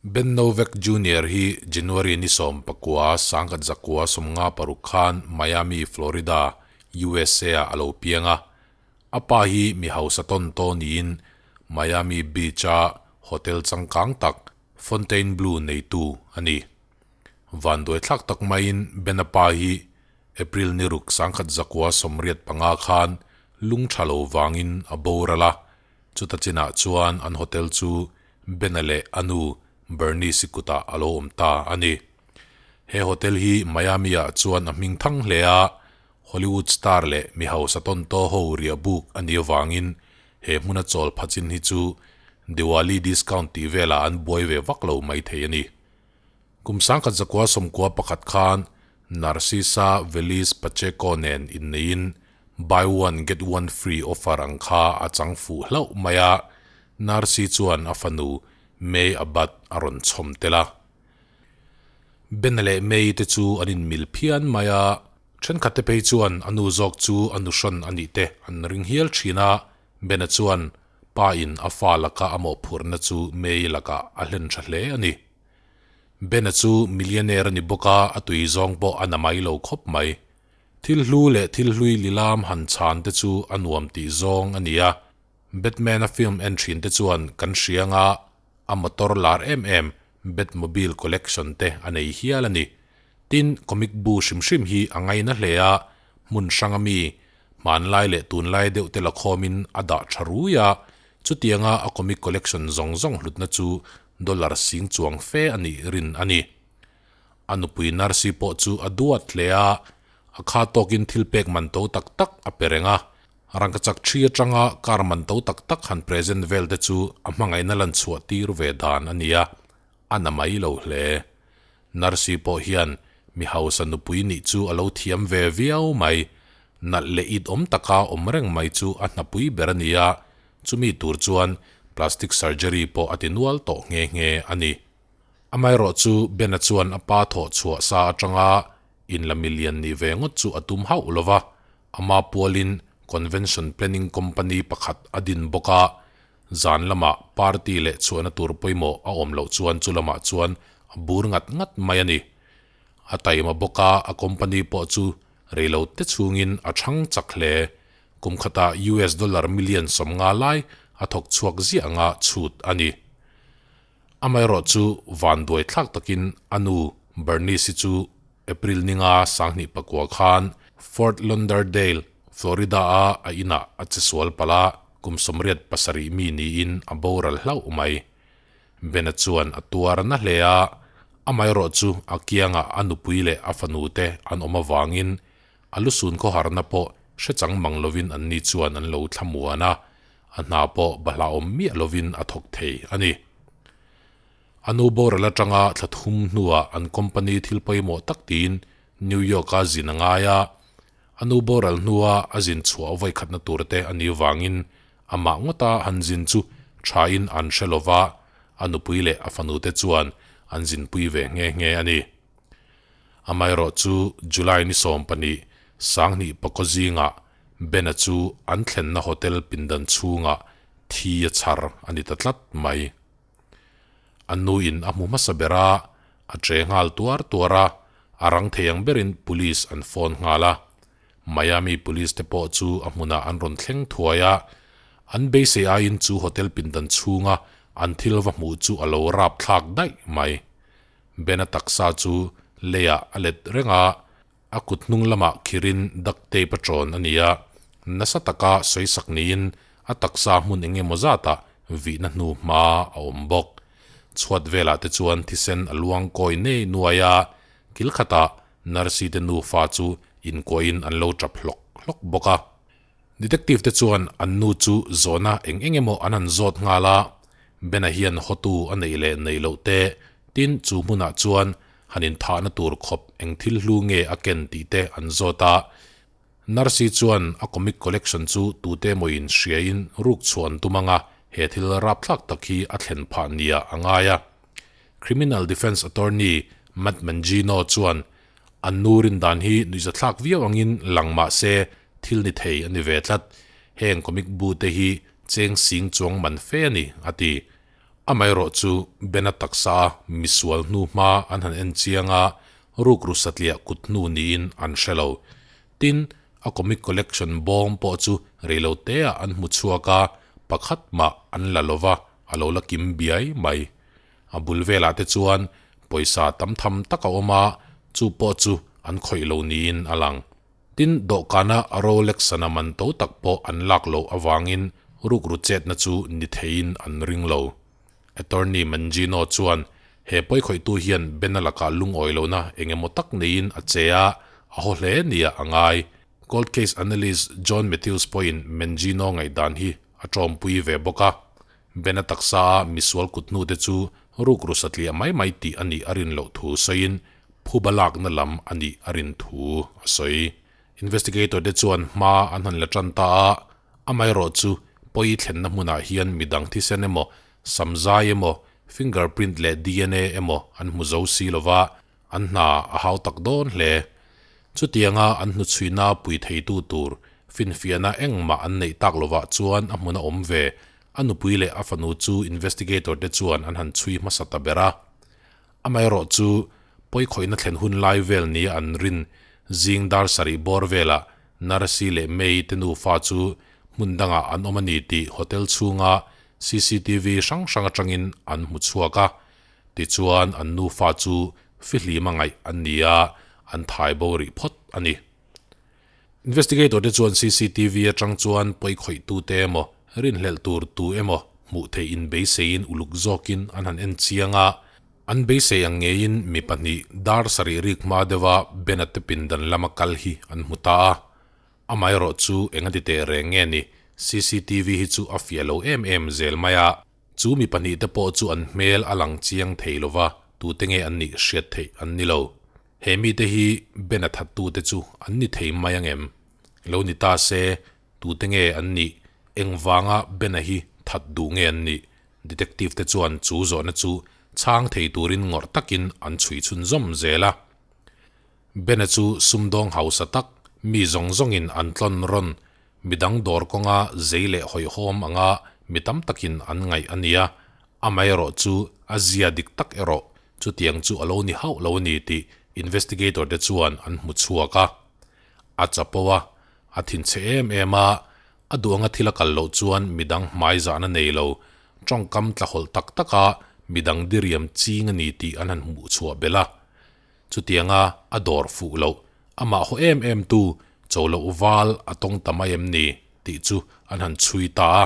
Ben Novak Junior hi January ni 19 1956 khan Miami, Florida, USA-ah a lo piang a. A pa hi mi hausa tawn tawn niin Miami Beach-a hotel changkang tak Fontainebleau neitu a ni. Vanduaithlak tak maiin Ben-a pa hi April ni ruk 1985 khan lung tha lo vangin a boral a, Chuta chinah chuan an hotel chu Bena leh a nu Bernice-i kutah a lo awm ta a ni. He hotel hi Miami-ah chuan a hming thang hle a, Hollywood star leh mi hausa tawn taw ho riah buk a nih avangin he hmuna chawl pha chin hi chu Diwali discount tih velah an buai ve vak lo maithei a ni. Kum 1991 khan Narcisa Veliz Pacheco nen inneiin Buy one get one free offer ang kha a chang fuh hlauh mai a, Narsi chuan a fanu May Abad a rawn chhawm tel a. Bena leh May te chu an inmil phian mai a, thenkhat te phei chuan a nu zawk chu a nuhrawn a nih te an ring hial thin a, Bena chuan pa in a fa laka a mawhphurhna chu May lakah a hlen tha hle a ni. Bena chu millionaire a ni bawk a, a tui zawng pawh a na mai lo khawp mai. Thil hlu leh thil hlui lilam han chhan te chu a nuam tih zawng a ni a, Batman-a film en thin te chuan kan hria anga a motor lar em em Batmobile collection te a nei hial a ni. Tin, comic bu hrim hrim hi a ngaina hle a, hmun hranga mi, hmanlai leh tunlai deuh te la khawmin a dah tha rui a, chutianga a comic collection zawng zawng hlutna chu dollar sing chuang fe a nih rin a ni. A nupui Narsi pawh chu a duat hle a, a kha tawkin thil pek man to tak tak a pe reng a. Rangkachak thi atanga car man to tak tak han present vel te chu a hmangaihna lan chhuah tir ve dan a ni a, a na mai lo hle. Narsi pawh hian mi hausa nupui nih chu a lo thiam ve viau mai. Nalh leh it awm taka awm reng mai chu a hnapui ber a ni a, chumi tur chuan plastic surgery pawh a ti nual tawh nghe nghe a ni. Amaherawh chu Bena chuan a pa thawh chhuah sa atanga inla milian nih ve ngawt chu a tum hauh lo va, ama pualin Convention Planning Company pakhat a din bawk a, zan lamah party leh chhuahna tur pawimawh a awm loh chuan chu lamah chuan a bur ngat ngat mai a ni. A taima bawk a, a company pawh chu reilo te chhungin a chhang chak hle. Kum khatah US dollar million 50 lai a thawk chhuak ziah anga chhut a ni. Amaherawh chu vanduai thlak takin a nu Bernice-i chu April ninga 2009 khan Fort Lauderdale, Florida-a a inah a che sual palh a, kum 87 mi niin a boral hlauh mai. Bena chuan a tuar na hle a, amaherawh chu a kiangah a nupui leh a fanute an awm avangin a lusun khawharna pawh hrechang mang lovin anni chuan an lo thlamuan a, a hna pawh bahlahawm miah lovin a thawk thei a ni. A nu boral atanga thla thum hnuah an company thil pawimawh tak tiin New York-a zin a ngai a, a nu boral hnua a zin chhuah vawikhatna tur te a nih vangin amah ngawta han zin chu thain an hre lova, a nupui leh a fanute chuan an zinpui ve nghe nghe a ni. Amaherawh chu July ni 12, 2009 zingah Bena chu an thlenna hotel pindan chhungah thi a chhar a ni ta tlat mai. A nuin a hmu hmasa ber a, a che nghal tuar tuar a, a rang thei ang berin police an phone nghal a. Miami police te pawh chu a hmunah an rawn thleng thuai a, an beisei aiin chu hotel pindan chhunga an thil va hmuh chu a lo rapthlak daih mai. Bena taksa chu leiah a let reng a, a kut hnung lamah khirin duct tape a ṭawn a ni a, nasa taka sawisak niin a taksa hmun eng emaw zatah vihna hnu hma a awm bawk. Chhuat velah te chuan thisen a luang kawi nei nuai a, kil khatah Narsi te nufa chu inkuahin an lo ṭap hlawk hlawk bawk a. Detective te chuan an nu chu zawhna eng eng emaw an han zawt nghal a, Bena hian hotu a neih leh neih loh te, tin chu hmunah chuan han inthahna tur khawp eng thil hlu nge a ken tih te an zawt a. Narsi chuan a comic collection chu tute emawin hriain ruk chhuah an tum anga he thil rapthlak tak hi a thlen phah nia a ngai a. Criminal Defense Attorney Matt Mangino chuan an nu rin dan hi nuihzathlak viau angin lang mah se thil ni thei a ni ve tlat. Heng comic bu te hi cheng sing chuang man fe a ni, a ti. Amaherawhchu, Bena taksa a misual hnu hma an han en chiang a, rukru satliah kut hnu niin an hre lo. Tin, a comic collection bawm pawh chu reiloteah an hmu chhuak a, pakhat mah an la lo va, a lo la kim biai mai. A bul velah te chuan pawisa tam tham tak a awm a, chu pawh chu an khawih lo niin a lang. Tin, dawhkana Rolex sana man to tak pawh an lak loh avangin rukru chetna chu ni theiin an ring lo. Attorney Mangino chuan he pawikhawihtu hian Bena lakah lungawi lohna eng emaw tak neiin a che a, a haw hle nia a ngai. Cold case analyst John Matthews pawhin Mangino ngaihdan hi a tawmpui ve bawk a. Bena taksa a misual kut hnute chu rukru satliah mai mai tih a nih a rin loh thu sawiin phuba lakna lam a nih a rin thu a sawi. Investigator te chuan hma an han la tan ta a, amaherawh chu pawi thlenna hmunah hian midang thisen emaw, samzai emaw, fingerprint leh dna emaw an hmu zo si lova, an hna a hau tak dawn hle. Chutianga an hnuchhuina pui theitu tur finfiahna engmah an neih tak lovah chuan a hmun a awm ve, a nupui leh a fanu chu investigator te chuan an han chhui hmasa ta ber a. Amaherawh chu pawikhawihna thlen hun lai vel nia an rin zing dar sarih bawr velah Narsi leh May te nufa chu hmun dangah an awm a ni tih hotel chhunga cctv hrang hrang atangin an hmu chhuak a. Tichuan an nufa chu fihlim a ngaih an ni a, an thai bo rih phawt a ni. Investigator te chuan cctv atang chuan pawikhawih tute emaw, rinhlelh tur tu emaw hmuh theih in beiseiin uluk zawkin an han en chiang a, an beisei ang ngeiin mi pahnih dar sarih rik hma deuha Bena te pindan lama kal hi an hmu ta a. Amaherawh chu eng a ti teh reng nge ni, cctv hi chu a fiah lo em em zel mai a. Chu mi pahnih te pawh chu an hmel a lang chiang thei lova, tute nge an nih hriat theih an ni lo. He mite hi Ben a thattute chu an ni thei mai ang em? Lo ni ta se, tute nge an nih? Engvanga Ben-a hi that duh nge an nih? Detective te chuan chu zawhna chu chhang thei turin ngawrh takin an chhui chhunzawm zel a. Ben-a chu sumdawng hausa tak, mi zawng zawngin an tlawn rawn, midang dawr kawnga zei leh hawihhawm anga mi tam takin an ngaih a nia, amaherawh chu a zia dik tak erawh Chutiang chu a lo ni hauh lo a ni tih investigator te chuan an hmu chhuak a. A chapo a, a thinchhe em em a, a duh anga thil a kal loh chuan midang hmaizahna nei lo, tawngkam tlahawlh tak taka midang diriam ching a ni tih an han hmuh chhuah belh a. Chutianga a dawr fuh loh, amah haw em em tu cho loh val a tawng ta mai em ni tih chu an han chhui ta a.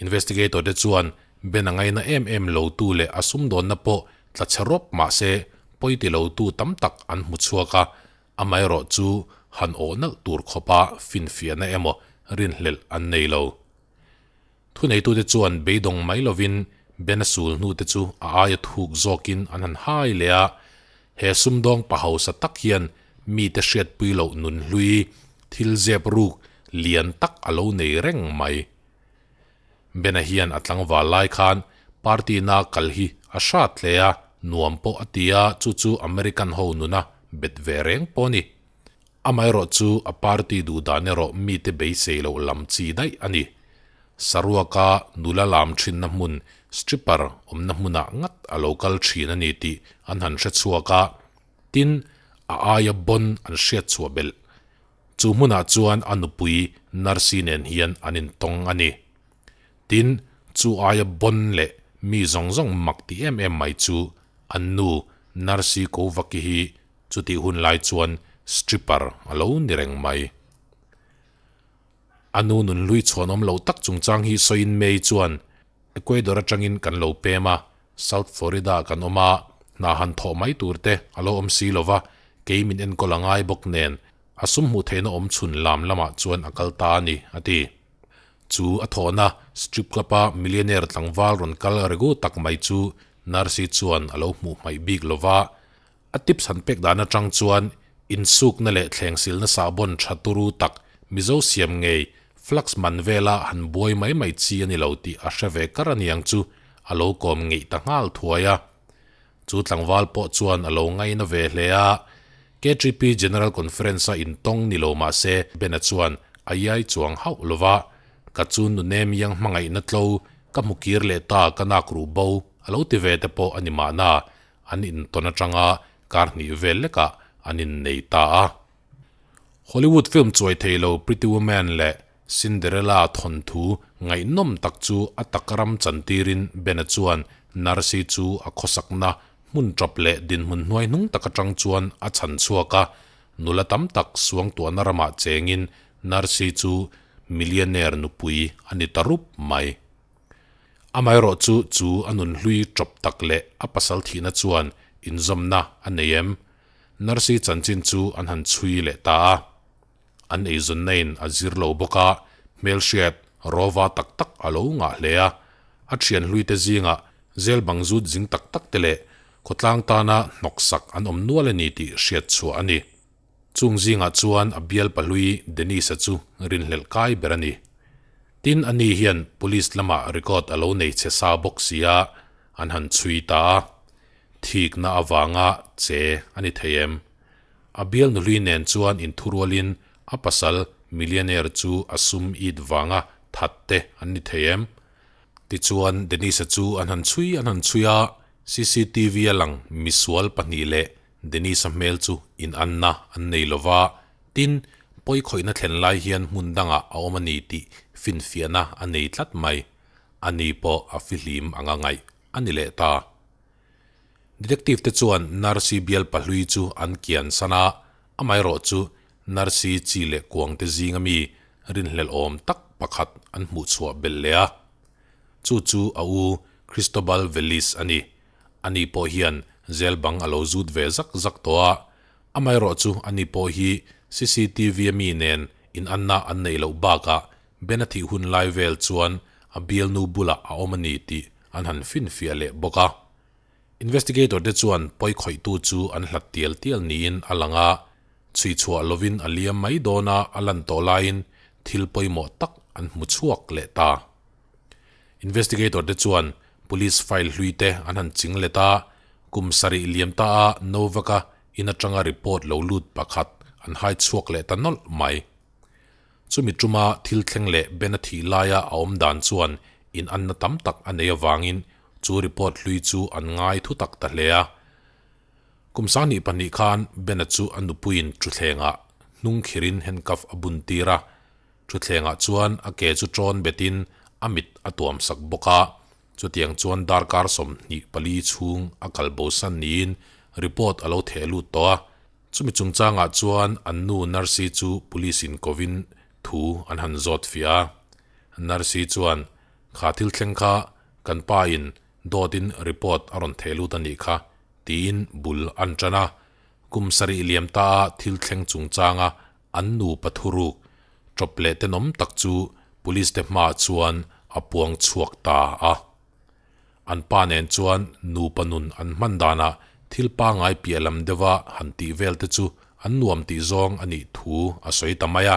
Investigator te chuan Ben a ngaina em em lo tu leh a sumdawnna pawh tla chhe rawp mah se pawi ti lo tu tam tak an hmu chhuak a, amaherawh chu han awh nalh tur khawpa finfiahna emaw rinhlelh an nei lo. Thuneitute chuan beidawng mai lovin Ben a sul hnu te chu a aia thuk zawkin an han hai leh a, he sumdawng pa hausa tak hian mite hriatpui loh nunhlui thil zep ruk lian tak a lo nei reng mai. Bena hian a tlangval lai khan party na kal hi a hrat hle a, nuam pawh a ti a, chu chu American ho nuna bet ve reng pawh a ni. Amaherawh chu a party duh dan erawh mite beisei loh lam chi daih a ni. Saruaka nula lam thinna hmun stripper awmna hmunah ngat a lo kal thin a ni tih an han hre chhuak a, tin a aia bon an hriat chhuah belh. Chu hmunah chuan a nupui Narsi nen hian an intawng a ni. Tin, chu aia bon leh mi zawng zawng mak ti em em mai chu an nu Narsi Kovaki hi chutih hun lai chuan stripper a lo ni reng mai. A nu nunhlui chhuanawm lo tak chungchang hi sawiin May chuan Ecuador atangin kan lo pem a, South Florida kan awm a, hna han thawh mai tur te a lo awm si lo va, kei min enkawl a ngai bawk nen a sum hmuh theihna awm chhun lam lamah chuan a kal ta a ni, a ti. Chu a thawhna strip club-a millionaire tlangval rawn kal regu tak mai chu Narsi chuan a lo hmuh hmaih bik lo va, A tips han pek dan atang chuan insukna leh thlengsilna sahbawn tha turu tak Mizo siam ngei flux man vela han buai mai mai chi a ni lo tih a hre ve kar aniang chu a lo kawm ngeih ta nghal thuai a. Chu tlangval pawh chuan a lo ngaina ve hle a, KTP General Conference-a intawng ni lo mah se Bena chuan a iai chuang hauh lo va, Ka chu nu nem iang hmangaihna tlo. Ka hmu kir leh ta ka nak ruh bo a lo ti ve te pawh a ni mahna, an intawn atanga kar hnih vel lekah an innei ta a. Hollywood film chuai thei lo Pretty Woman leh Cinderella thawnthu ngaihnawm tak chu a tak ram chantirin Bena chuan Narsi chu a khawsakna hmun tawp leh dinhmun hnuai hnung tak atang chuan a chhan chhuak a, nula tam tak suangtuahna ramah chengin Narsi chu millionaire nupui a ni ta rup mai. Amaherawhchu chu a nunhlui tawp tak leh a pasal thihna chuan inzawmna a nei em? Narsi chanchin chu an han chhui leh ta a. An eizawnna in a zir lo bawk a, hmelhriat rawva tak tak a lo ngah hle a. A thian hluite zingah zel bang zut zing tak tak te leh khawtlang tana hnawksak an awm nual a ni tih hriat chhuah a ni. Chung zingah chuan a bial pahlui Dennis-a chu rinhlelh kai ber a ni. Tin, ani hian police lamah record a lo nei che sa bawk si a, an han chhui ta a. Thikna avanga che a ni thei em? A bial nuhlui nen chuan inthurualin a pasal millionaire chu a sum it vanga that te an ni thei em? Tichuan Dennis-a chu an han chhui an han chhui a, cctv a lang misual pahnih leh Dennis-a hmel chu inanna an nei lo va, tin, pawikhawihna thlen lai hian hmun dangah a awm a ni tih finfiahna a nei tlat mai. Ani pawh a fihlim anga ngaih a ni leh ta. Detective te chuan Narsi bial pahlui chu an kian san a, amaherawh chu Narsi chi leh kuang te zinga mi rinhlelh awm tak pakhat an hmuh chhuah belh leh a. Chu chu a u Cristobal Velis a ni. Ani pawh hian zel bang a lo zut ve zak zak tawh a, amaherawh chu ani pawh hi cctv a mi nen inanna an neih loh bakah Ben a thih hun lai vel chuan a bialnu bulah a awm a ni tih an han finfiah leh bawk a. Investigator te chuan pawi khawihtu chu an hlat tial tial niin a lang a, chhui chhuah lovin a liam mai dawn a a lan tawh laiin thil pawimawh tak an hmu chhuak leh ta. Investigator te chuan police file hlui te an han ching let a, kum sarih liam ta a Novak-a in atanga report lo lut pakhat an hai chhuak leh ta nawlh mai. Chumi tuma thil thleng leh Ben a thih laia a awm dan chuan in anna tam tak a nei avangin chu report hlui chu an ngai thu tak ta hle a. Kum 22 khan Ben-a chu a nupuiin thuthlengah hnung khirin handcuff a bun tir a, thuthlengah chuan a ke chu ṭawn betin a mit a tuam sak bawk a, chutiang chuan darkar 24 chhung a kal bosan niin report a lo theh lut tawh a. Chumi chungchangah chuan an nu Narsi chu police in kovin thu an han zawt fiah a. Narsi chuan, Kha thil thleng kha kan pa in dawt in report a rawn theh lut a nih kha, tiin bul an tan a. Kum sarih liam ta a thil thleng chungchanga an nu pathuruk tawp leh tenawm tak chu police te hmaah chuan a puang chhuak ta a. An pa nen chuan nupa nun an hman danah thil pangai piah lam deuha han tih vel te chu an nuam tih zawng a nih thu a sawi ta mai a.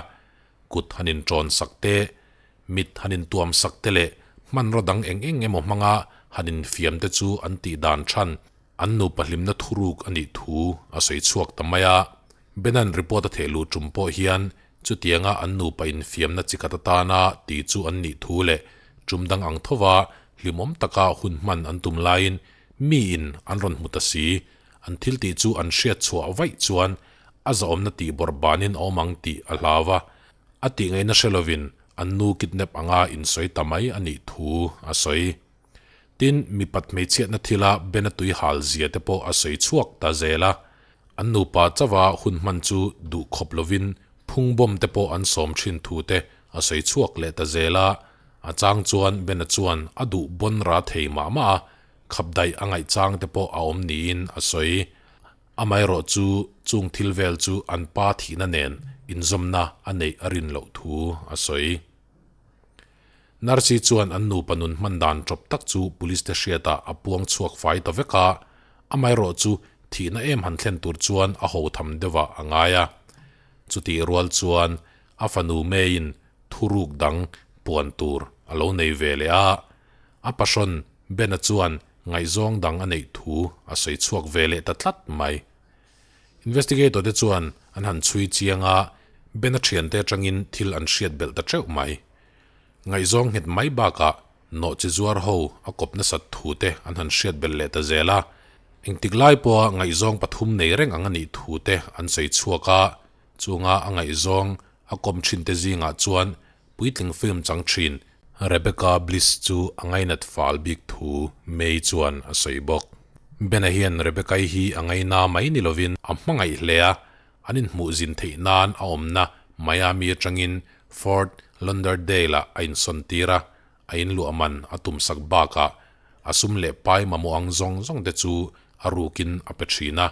Kut han inṭawn sak te, mit han intuam sak te leh hmanraw dang eng eng emaw hmanga han infiam te chu an tih dan than an nupa hlimna thuruk a nih thu a sawi chhuak ta mai a. Benan report a theh luh tum pawh hian Chutianga an nupa infiamna chi khat atana ti chu an nih thu leh tum dang ang thova hlimawm taka hun hman an tum laiin miin an rawn hmu ta si. An thil tih chu an hriat chhuah vaih chuan a zahawmna tih bawrh banin a awm ang tih a hlau a, a tih ngaihna hre lovin an nu kidnap anga insawi ta mai a nih thu a sawi. Tin, mipat hmeichhiatna thila Bena tui hal zia te pawh a sawi chhuak ta zel a. An nupa chauha hun hman chu duh khawp lovin phung bawm te pawh an sawm thin thu te a sawi chhuak leh ta zel a. A chang chuan Bena chuan a duh bawn ra thei mah mah a, khap daih a ngaih chang te pawh a awm niin a sawi. Amaherawh chu chung thil vel chu an pa thihna nen inzawmna a neih a rin loh thu a sawi. Narsi chuan an nupa nun hman dan tawp tak chu police te hriatah a puang chhuak fai ta vek a, amaherawh chu thihna em han thlen tur chuan a ho tham deuhah a ngai a. Chutih rual chuan a fanu May-in thuruk dang puan tur a lo nei ve leh a, a pahrawn Ben-a chuan ngaihzawng dang a neih thu a sawi chhuak ve leh ta tlat mai. Investigator te chuan an han chhui chiang a, Ben-a thiante atangin thil an hriat belh ta teuh mai. Ngaihzawng nghet mai bakah Nawhchizuar ho a kawp nasat thu te an han hriat belh leh ta zel a. Engtik lai pawha ngaihzawng pathum nei reng ang a nih thu te an sawi chhuak a, chunga a ngaihzawng a kawm thin te zingah chuan puitling film chang thin Rebecca Bliss chu a ngainat fal bik thu May chuan a sawi bawk. Bena hian Rebecca-i hi a ngaina mai ni lovin a hmangaih hle a, an inhmuh zin theih nan a awmna Miami atangin Fort Lauderdale-ah a insawn tir a, a inluah man a tumsak bakah a sum leh pai mamawh ang zawng zawng te chu a rukin a pe thin a,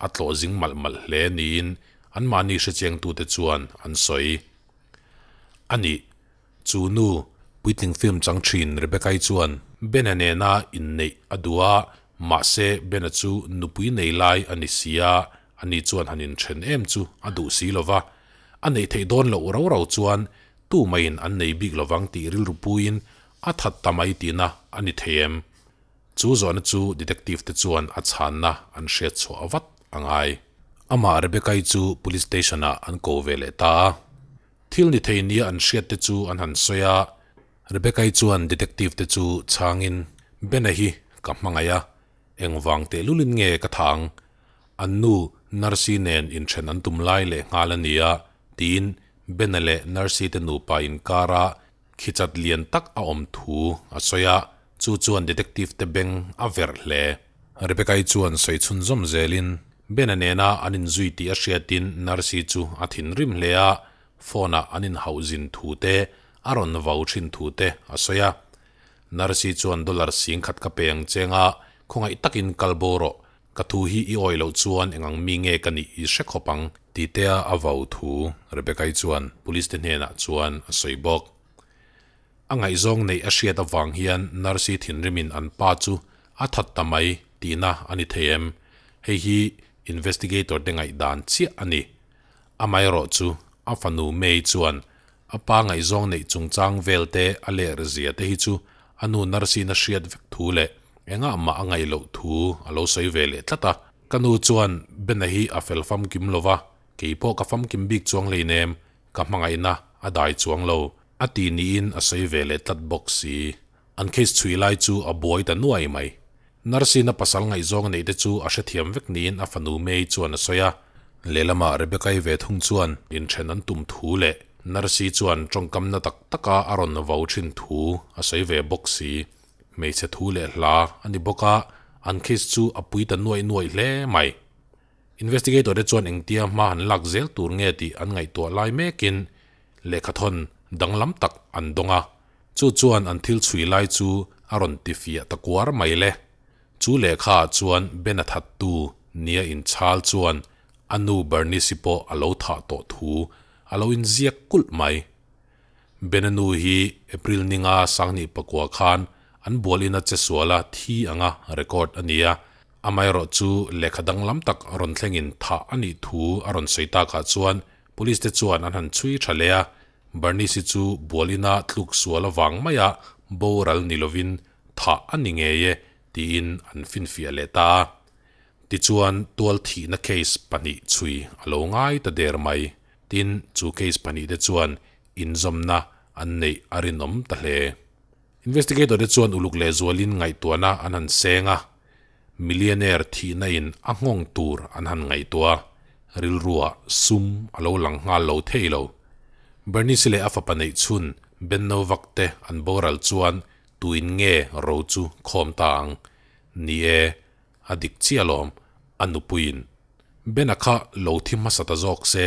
a tlawh zing malh malh hle niin anmahni hrechiangtute chuan an sawi. A nih, chu nu puitling film chang thin Rebecca-i chuan Bena nena inneih a duh a, mahse Bena chu nupui nei lai a ni si a, ani chuan han inthen em chu a duh si lo va, a neih theih dawn loh rau rau chuan tu maiin an nei bik lovang tih rilru puiin a that ta mai tihna a ni thei em? Chu zawhna chu detective te chuan a chhanna an hriat chhuah vat a ngai. Amah Rebecca-i chu police station ah an ko ve leh ta a. Thil ni thei nia an hriat te chu an han sawi a. Rebecca-i chuan detective te chu chhangin, Bena hi ka hmangaih a, engvang tehlulin nge ka thah ang? An nu Nurse-i nen inthen an tum lai leh nghal a nia, tiin Bena leh Nurse-i te nupa inkara Khichat lian tak a awm thu a sawi a, chu chuan detective te beng a verh hle. Rebecca-i chuan sawi chhunzawm zelin Ben-a nena an inzui tih a hriatin Nurse-i chu a thinrim hle a, phone-ah an inhauh zin thu te, a rawn vau thin thu te a sawi a. Nurse-i chuan dollar 10,000 ka pe ang cheng a, khawngaih takin kal bo rawh, Ka thu hi i awih loh chuan eng ang mi nge ka nih i hre khawp ang? Titea a vau thu Rebecca-i chuan police te hnenah chuan a sawi bawk. A ngaihzawng neih a hriat avang hian nurse-i thinrimin an pa chu a that ta mai tihna a ni thei em? Hei hi investigator te ngaihdan chiah a ni. Amaherawh chu a fanu May chuan a pa ngaihzawng neih chungchang vel te a ler zia te hi chu a nu nurse-in a hriat vek thu leh engah mah a ngaih loh thu a lo sawi ve leh tlat a. Ka nu chuan Bena hi a fel famkim lo va, kei pawh ka famkim bik chuang hleinem, ka hmangaihna a dai chuang lo, a ti niin a sawi ve leh tlat bawk si. An case chhui lai chu a buai ta nuai mai. Nurse-in a pasal ngaihzawng a neih te chu a hrethiam vek niin a fanu May chuan a sawi a. Lehlamah Rebecca-i ve thung chuan inthen an tum thu leh Nurse-i chuan tawngkam na tak taka a rawn vau thin thu a sawi ve bawk si. Hmeichhe thu leh hla a ni bawk a, an case chu a pui ta nuaih nuaih hle mai. Investigator te chuan engtia hma han lak zel tur nge tih an ngaihtuah lai mekin lehkhathawn danglam tak an dawng a. Chu chuan an thil chhui lai chu a rawn ti fiah ta kuar mai le. Chu lehkha ah chuan Ben a thattu nia inchhal chuan a nu Bernice-i pawh a lo thah tawh thu a lo inziak kulh mai. Ben a nu hi April ninga Sanghnih pakua khan an bualin a che sual a thi anga record a ni a. Amaherawh chu lehkha danglam tak rawn thlengin thah a nih thu a rawn sawi takah chuan Police te chuan an han chhui tha leh a, Bernice-i chu bual ina tluk sual avang maia boral ni lovin thah a ni ngei e tiin an finfiah leh ta a. Tichuan tual thihna case pahnih chhui a lo ngai ta der mai. Tin, chu case pahnih te chuan inzawmna an neih a rinawm ta hle. Investigator te chuan uluk lehzualin ngaihtuahna an han seng a, millionaire thihna in a nghawng tur an han ngaihtuah a, rilruah sum a lo lang nghal lo thei lo. Bernice leh a fapa neih chhun Ben Novak te an boral chuan tuin nge ro chu khawm ta ang? Ni e, a dik chiah alawm, a nupuiin. Ben-a kha lo thi hmasa ta zawk se,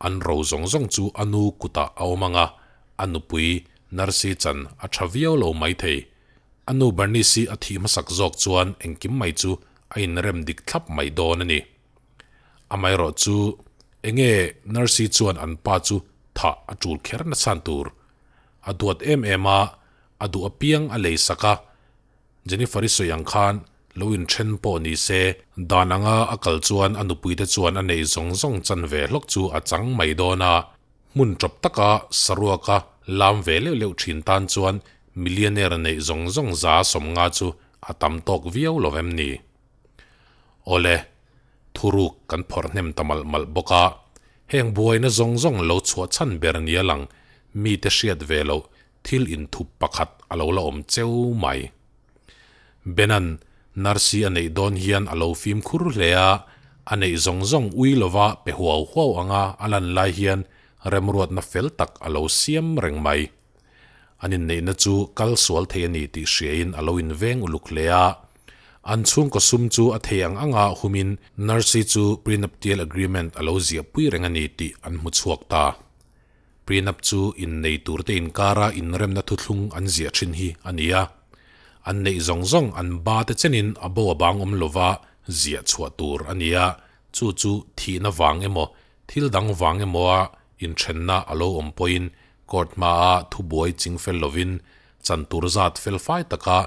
an ro zawng zawng chu a nu kutah a awm ang a, a nupui Nurse-i chan a tha viau lo maithei. A nu Bernice-i a thih hmasak zawk chuan engkim mai chu a inrem dik thlap mai dawn a ni. Amaherawh chu enge Nurse-i chuan an pa chu thah a tul kher na chhan tur? A duat em em a, a duh apiang a lei sak a, Jennifer-i sawi ang khan lo inthen pawh ni se, dan anga a kal chuan a nupuite chuan a neih zawng zawng chan ve hlawk chu a chang mai dawn a, hmun tawp taka saruaka lam ve leuh leuh thin tan chuan millionaire neih zawng zawng za 50 chu a tam tawk viau lo em ni? Awle, thuruk kan phawrh hnem ta malh malh bawk a, heng buaina zawng zawng lo chhuah chhan ber nia lang mite hriat ve loh thil inthup pakhat a lo la awm cheu mai. Bena'n Narsi a neih dawn hian a lo fimkhur hle a, a neih zawng zawng ui lova pe huau huau anga a lan lai hian remruatna fel tak a lo siam reng mai. An inneihna chu kal sual thei a ni tih hriain a lo inveng uluk hle a. An chhungkaw sum chu a thei ang anga humin Narsi chu prenuptial agreement a lo ziahpui reng a ni tih an hmu chhuak ta. Prenup chu innei turte inkara inremna thuthlung an ziah thin hi a ni a. An neih zawng zawng an ba te chenin a bo a bang awm lova ziah chhuah tur a ni a, chu chu thihna vang emaw thil dang vang emawa inthenna a lo awm pawhin court hmaa thubuai ching fel lovin chan tur zat felfai taka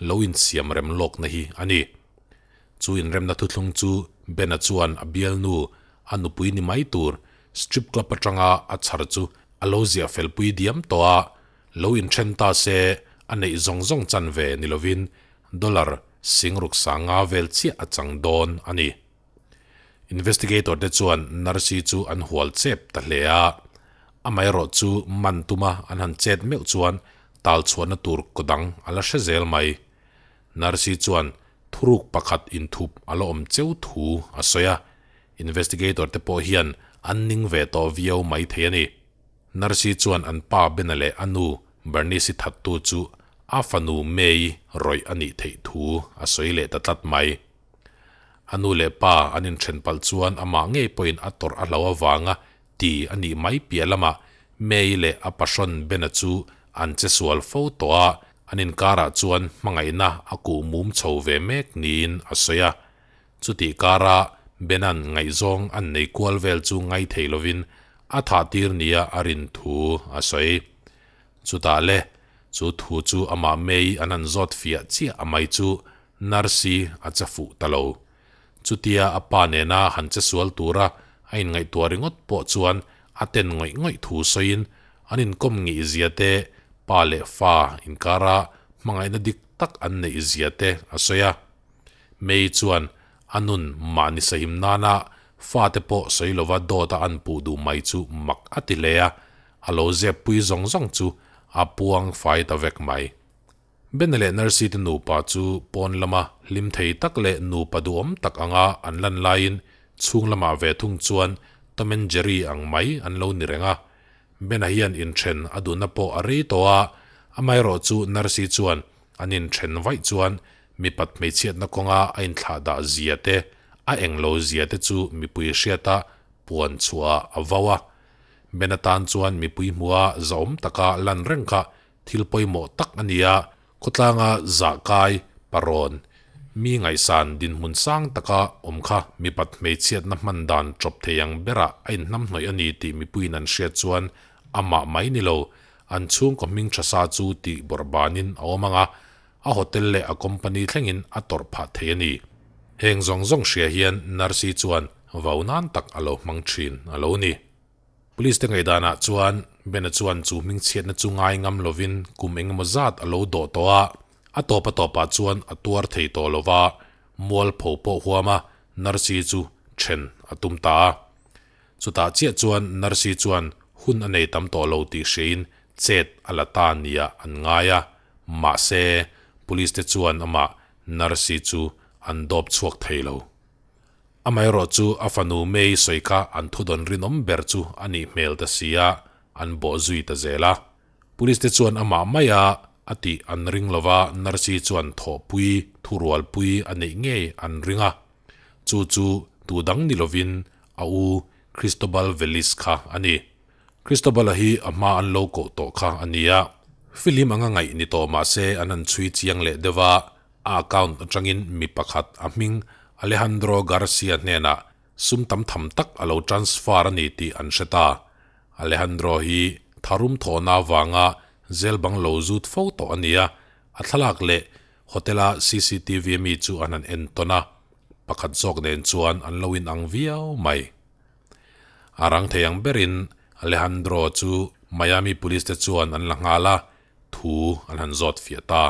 lo insiam rem lawkna hi a ni. Chu inremna thuthlung chu Bena chuan a bialnu a nupui ni mai tur strip club atanga a chhar chu a lo ziah felpui diam tawh a, lo inthen ta se a neih zawng zawng chan ve ni lovin dollar singruk sanga vel chiah a chang dawn a ni. Investigator te chuan Narsi chu an hual chep ta hle a, amaherawh chu man tuma an han chet meuh chuan tal chhuahna tur kaw dang a la hre zel mai. Narsi chuan thuruk pakhat inthup a la awm cheu thu a sawi a, investigator te pawh hian an ning ve tawh viau mai thei a ni. Narsi chuan an pa Bena leh a nu Bernice-i thattu chu a fanu May-i rawih a nih theih thu a sawi leh ta tlat mai. A nu leh pa an inthen palh chuan amah ngei pawhin a tawrh a hlo avanga ti a nih mai piah lamah May leh a pahrawn Bena chu an che sual fo tawh a, an inkarah chuan hmangaihna a kuh mum chho ve mek niin a sawi a. Chutih kara Bena'n ngaihzawng an nei kual vel chu ngai thei lovin a thah tir nia a rin thu a sawi. Chutah le, chu thu chu amah May an han zawt fiah chiah a mai chu Narsi a che fuh ta lo. Chutia a pa nena han che sual tura a inngaihtuah ringawt pawh chuan a ten ngawih ngawih thu sawiin an inkawm ngih zia te, pa leh fa inkara hmangaihna dik tak an neih zia te a sawi a. May chuan a nun mahni sahim nana fate pawh sawi lova dawt a an puh duh mai chu mak a ti hle a, a lo zep pui zawng zawng chu a puang fai ta vek mai. Bena leh Nurse te nupa chu pawn lama hlim thei tak leh nupa duhawm tak anga an lan laiin chhung lamah ve thung chuan Tom and Jerry ang mai an lo ni reng a. Bena hian inthen a duhna pawh a rei tawh a, amaherawh chu Nurse chuan an inthen vaih chuan mipat hmeichhiatna kawnga a inthlahdah zia te, a englo zia te chu mipui hriata puan chhuah a vau a. Bena tan chuan mipui hmua zahawm taka lan reng kha Thil pawimawh tak a ni a, khawtlanga zahkai, parawn, mi ngaihsan dinhmun sang taka awm kha mipat hmeichhiatna hman dan chawp thei ang berah a inhnamhnawih a ni tih mipuiin an hriat chuan amah mai ni lo, an chhungkaw hming tha sa chu tih bawrh banin a awm ang a, a hotel leh a company thlengin a tawrh phah thei a ni. Heng zawng zawng hria hian Narsi chuan vau nan tak a lo hmang thin a lo ni. Police te ngaihdanah chuan Bena chuan chu hmingchhiatna chu ngai ngam lovin kum engemaw zat a lo dawh tawh a, a tawp a tawpah chuan a tuar thei tawh lo va, mualpho pawh huam a, Narsi chu then a tum ta a. Chutah chiah chuan Narsi chuan hun a nei tam tawh lo tih hriain chet a la ta nia an ngai a, mahse Police te chuan amah Narsi chu an dawp chhuak thei lo. Amaherawh chu a fanu May sawi kha an thudawn rinawm ber chu a nih hmel ta si a, an bawh zui ta zel a. Police te chuan amah maia a tih an ring lo va, Narsi chuan thawhpui, thurualpui a neih ngei an ring a. Chu chu tu dang ni lovin a u Cristobal Velis kha a ni. Cristobal-a hi a hma an lo koh tawh kha a ni a. Film anga ngaih ni tawh mah se an han chhui chiang leh deuh a, A account atangin mi pakhat a hming Alejandro Garcia hnenah sum tam tham tak a lo transfer a ni tih an hre ta. Alejandro hi tharum thawhna avanga zel bang lo zut fo tawh a ni a, a thlalak leh hotel-a cctv mi chu an han en tawn a, pakhat zawk nen chuan an lo inang viau mai. A rang thei ang berin Alejandro chu Miami Police te chuan an la nghal a, thu an han zawt fiah ta.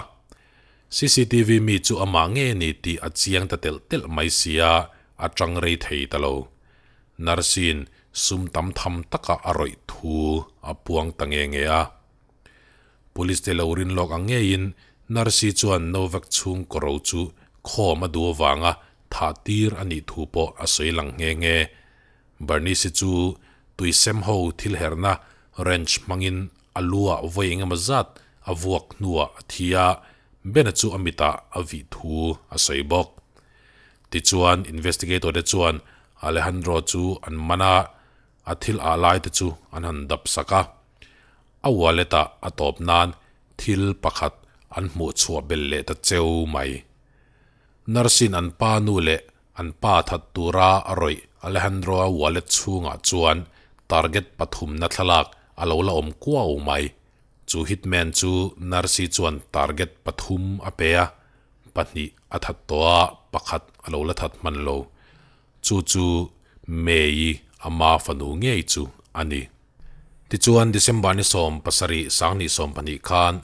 Cctv mi chu amah nge ni tih a chiang ta telh telh mai sia, a tang rei thei ta lo. Nurse-in sum tam tham taka a rawih thu a puang ta nge nge a. Police te lo rin lawk ang ngeiin Nurse-i chuan Novak chhungkaw ro chu khawm a duh avanga thah tir a nih thu pawh a sawi lang nghe nghe. Bernice-i chu tui sem ho thil herhna wrench hmangin a lu ah vawi engemaw zat a vuak hnuah a thi a, Ben-a chu a mitah a vih thu a sawi bawk. Tichuan investigator te chuan Alejandro chu an man a, a thil ah lai te chu an han dap sak a. A wallet ah a tawp nan thil pakhat an hmuh chhuah belh leh ta cheu mai. Nurse-in an pa nu leh An pa that tura a rawih Alejandro-a wallet chhungah chuan target pathumna thlalak a lo la awm kuau mai. Chu hitman chu Narsi chuan target pathum a pe a, pahnih a that tawh a, pakhat a lo la that hman lo. Chu chu May-i ama fanu ngei chu a ni. Tichuan December ni 17 2012 khan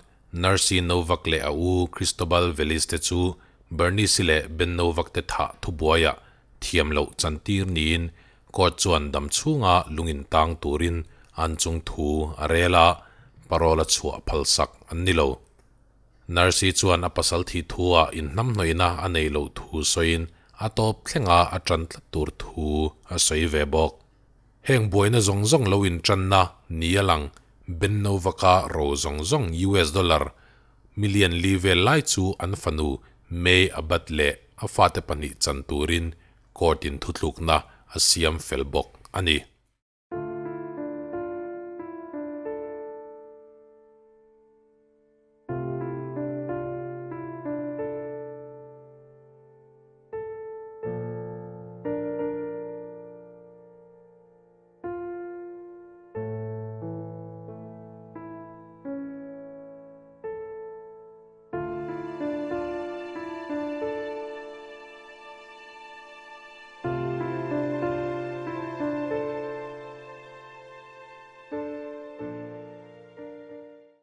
Narsi Novak leh a u Cristobal Veliz te chu Bernice leh Ben Novak te thah thubuaiah thiam loh chantir niin court chuan dam chhunga lungin tang turin an chung thu a rel a, parole a chhuah phalsak an ni lo. Narsi chuan a pasal thih thu-ah inhnamhnawihna a nei loh thu sawiin a tawp thlenga a tan tlat tur thu a sawi ve bawk. Heng buaina zawng zawng lo intanna ni a lang, Ben Novak-a ro zawng zawng US dollar million li vel lai chu an fanu May Abbott leh a fate pahnih chan turin court-in thutlukna a siam fel bawk a ni.